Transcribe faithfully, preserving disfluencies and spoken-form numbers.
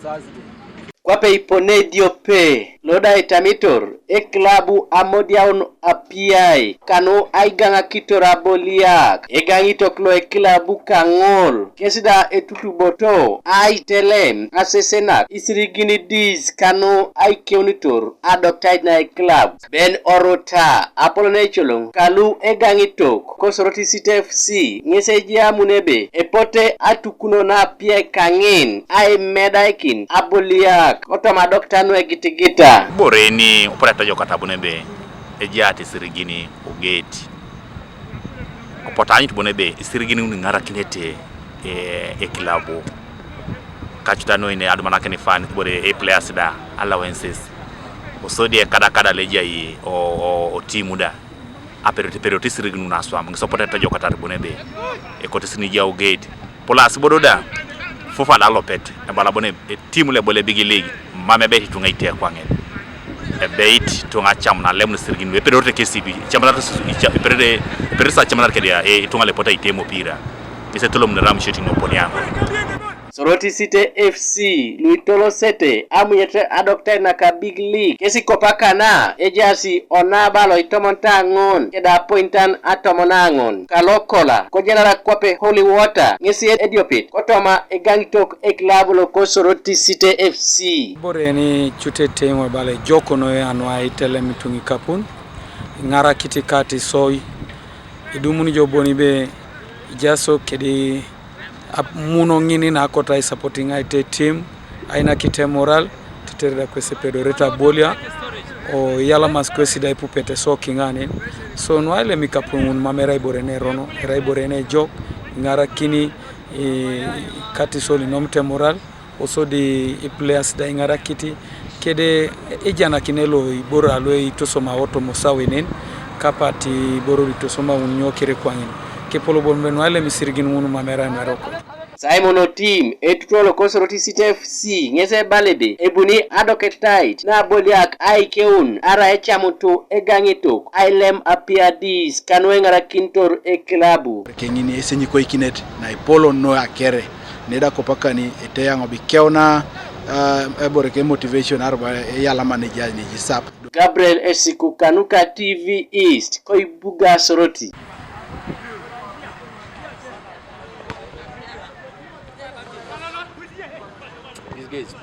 Thursday. Kwape ipone ediope lo da itamitor ekilabu amodiaun apiai kanu aigaŋakitor aboliak egaŋitok lo ekilabu kaŋol kes da etutuboto aitelem asesenak isirigin dis kanu aikeunitor adoktait na ekilabu. Ben Oruta, apolon ecoloŋ kalu egaŋitok ko Soroti City F C ŋes ejai amun ebe epote atukuno na apiai kaŋin aimedaikin aboliak kotoma adokita nu egitigita. Ibore ni opote atojokata bon ebe ejaate isirigin ogeti. Opote aanyut bon ebe isirigin ŋun iŋarakinete e, ekilabu. Kacuta noi ne adumanakin fans bore e players da allowances. Osodi ekadakada lo ejai o, o, o timu da. Aperot, aperot isirigin ŋun aswam, ŋes opote etojokatar bon ebe ekotis ni ejai ogeit. Plus bodo da, FUFA da alopet, ebala bon ebe timu lo ebole Big League, mam ebeit ituŋa ite kwaŋin. Ebeit ituŋa acamun alemun isirigin, epedorete kesi, icamunarete, ica-, epedorete, epedorete sa acamunar kedia, e, ituŋa lo epote aite mopira. Ŋes etolomun eram shooting oponi aŋo. Soroti City F C lu itolosete amunyet adokitare naka Big League, kesi kopakana ejaasi ona abalo itomon taŋon keda apointan atomon aŋon. Kalokola kojenara kwape Holy Water, ŋesi ediopet kotoma egaŋitok ekilabu loko Soroti City F C. Ibore ni cut eteŋ ebala ejok noi anu aitelem ituŋa ikapun, iŋarakit kati soi, idumuni jo bon ibe ijaso kedi amuno ŋini na akoto aisupporting aite team, ainakite moral, tetere da kwesi epedorete abolia, o iyalamas kwesi da ipupete so kiŋanin. So nu ailem ikapun ŋun mam erai ibore ne erono, erai ibore ne ejok, iŋarakini, i, kati soi lu inomite moral, osodi iplayers da iŋarakiti, kede ejanakine lo iboro alo itosoma otomo sawinin, kapati iboro lu itosoma unyo kere kwaŋin. Kepolo bon be nu ailem isirigin ŋun mam erai nu eroko. Simon Otim, etutuo loko Soroti City F C, ŋes ebala ebe ebuni adoketait na aboliak aikeun arai ecamutu egaŋitok ailem apiadis kanu eŋarakinitor ekilabu. Keŋini esenyikoikinet na ipolon noi akere. Neda kopakani eteyaŋ obikeuna, ah, ebore ke motivation arba eyalama neja neji sap. Gabriel Esiku kanuka T V East, koibuga Soroti. These guys.